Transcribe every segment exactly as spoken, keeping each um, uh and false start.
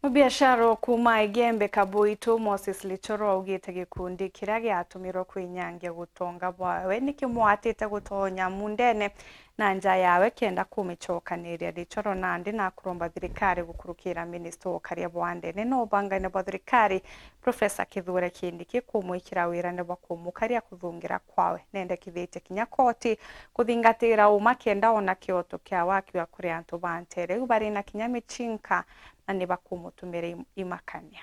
Mubiashara o kuuma Igembe Kabuitu, Moses Lichoro, augite gikundi kiria giatumirwe kwinyangia gutonga bwawe ni kimwatite gutonya mundene na nja yawe kenda kumicokaniria. Lichoro nandi nakuromba thirikari gukurukira minista wa ukaria bwa ndene na ubangania bwa thirikari, Professor Kithure Kindiki, kumwikira wirane bwa kumukaria kuthungira kwawe. Nendekithitie kinya koti kuthingatira uma kenda ona kioto kia waki wa kuri antu ba ntere iu bari na kinya micinka na ni bakumutumira im-, imakania.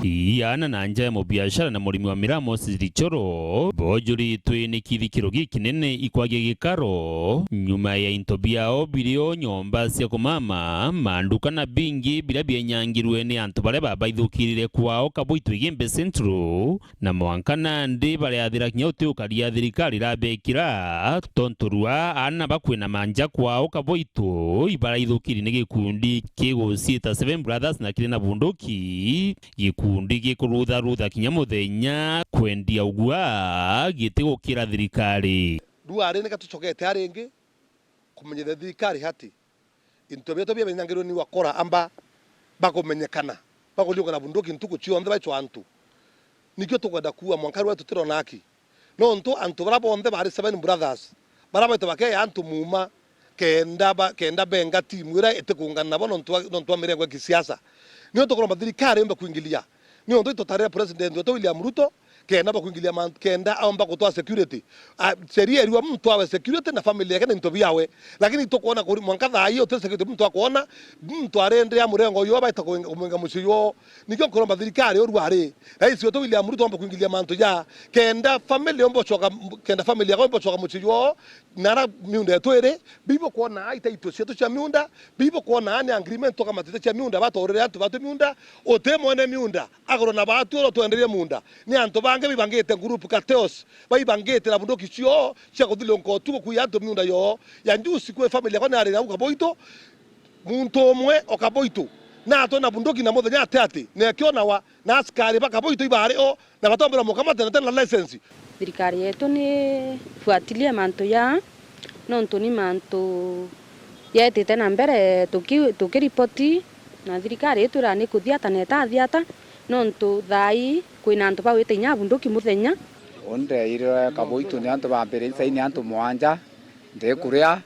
Iana na nja ya mubiashara na murimi wa miraa Moses Lichoro bojuritwe ni kithikiro gikinene ikwagia gikaro nyuma ya into biao birio nyomba cia kumama, manduka na bingi biria bienyangirwe ni antu baria babaithukirire kwao Kabuitu Igembe Central, na mwanka nandi bareathira kinya uti ukaria thirikari irabekira, tontu rua aana bakwina manja kwao Kabuitu ibaraithukiri ni gikundi kiguciita Seven Brothers na kiri na bunduki, gikundi gikurutharutha kinya muthenya kwendia ugua giti gukira thirikari. Rua ri nika tucokete a ringi kumenyithia thirikari ati into bietu bia binyangirwe ni wakora amba bakumenyekana, bakuliuka na bunduki ntuku cionthe baicwa antu. Nikio tukwenda kuua mwanka rua tutirona aki. Nontu antu baria bonthe bari Seven Brothers, baria baitwe bakeya antu muuma, kenda ba-, kenda benga timu iria itikungana nabo nontu wa, nontu wa mirengo ya kisiasa. Nio tukuromba thirikari yombe kuingilia. Niontu itutarire President wetu William Ruto, kenda bakuingilia man-, kenda aomba gutwaa security. A, sheria iriwa muntu awe security na family yake na into biawe. Lakini itukwona kuri mwanka thaa ii uti security muntu akwona, muntu arendea murengo uyu baita kuinga, kuinga mucii uyu. Nikio nkuromba thirikari urua ri, Rais wetu William Ruto omba kuingilia mantu ja, kenda family omba ucoka, kenda family yako omba ucoka mucii uyu. Nara miunda yetu iri, bibo kwona aa itaitwe cietu cia miunda, bibo kwona aa ni agreement tukamatite cia miunda, batorire antu batu miunda, uti mwene miunda, agoro na batu oro twenderie munda. Ni antu bangi bibangite group cartels, baibangite na bunduki cio cia kuthilunka utuku kuiya antu miunda yoo. Ya njusi kwi family yakwa ni ari na uka boito, muntu umwe o Kaboito, na atwe na bunduki na muthenya ati ati, na ekionawa, na askari ba Kaboito ibari o, na batombera mukamata na tena license. Thirikari yetu ni ifuatilie mantu ya, nontu ni mantu yetite na mbere tuki-, tukiripoti, na thirikari itwira ni kuthiata na itathiata, nontu thaa ii kwina antu bawite inya bunduki muthenya. Undeire Kaboito ni antu bambire nsaini antu mwanja, ndikuria.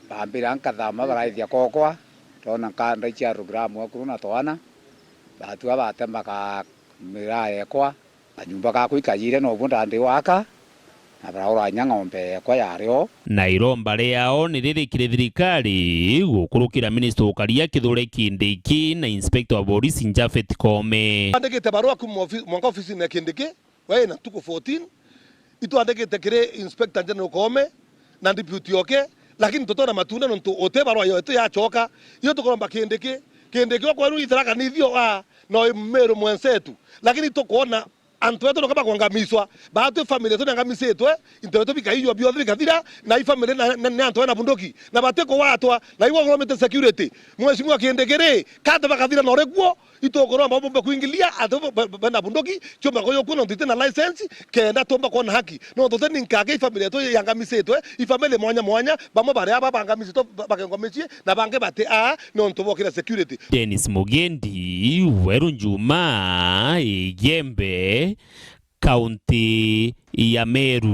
Baambira nkathama baraithia kokwa, ndona nkanda icia rugiramu ekuru na twana, batua batemaga miraa yekwa, kanyumba gakwa ikajire nobu ndandi gwaka, na baraura inya ng'ombe yekwa yari o. Na iromba riao ni riri kiri thirikari gukurukira minista ukaria Kithure Kindiki na inspector wa borisi Japhet Koome. Andikite barua kuma ofi-, mwanka ofisine ya Kindiki, we na ntuku fourteen, itwandikite kiri Inspector General Koome na deputy oke, lakini tutona matunda nontu uti barua yetu yacoka. Iyo tukuromba Kindiki, Kindiki okwa nu itharaka nithio a no Meru mwensetu, lakini tukwona antu betu nuka bakwangamicwa, batwi family yetu niangamisitwe, into bietu bikaiywa bionthe bikathira, na i family na, na, ni antu bena bunduki na batikugwatwa, na igwa uromite security. Mheshimiwa Kindiki ri, kate bakathira na urikuo, itukuromba bumbe kuingilia ati bo-, be-, be-, bena bunduki, ciumba kuyukua nontu iti na license, kenda tumba kwona haki. Nontu teni nkake i family yetu yangamisitwe, i family mwanya mwanya, bamwe bari aba bangamisitwe ba-, bakengwa micii, na bangi bati aa nontu bokira security. Dennis Mugendi, Weru Njuma, Igembe, kaunti ya Meru.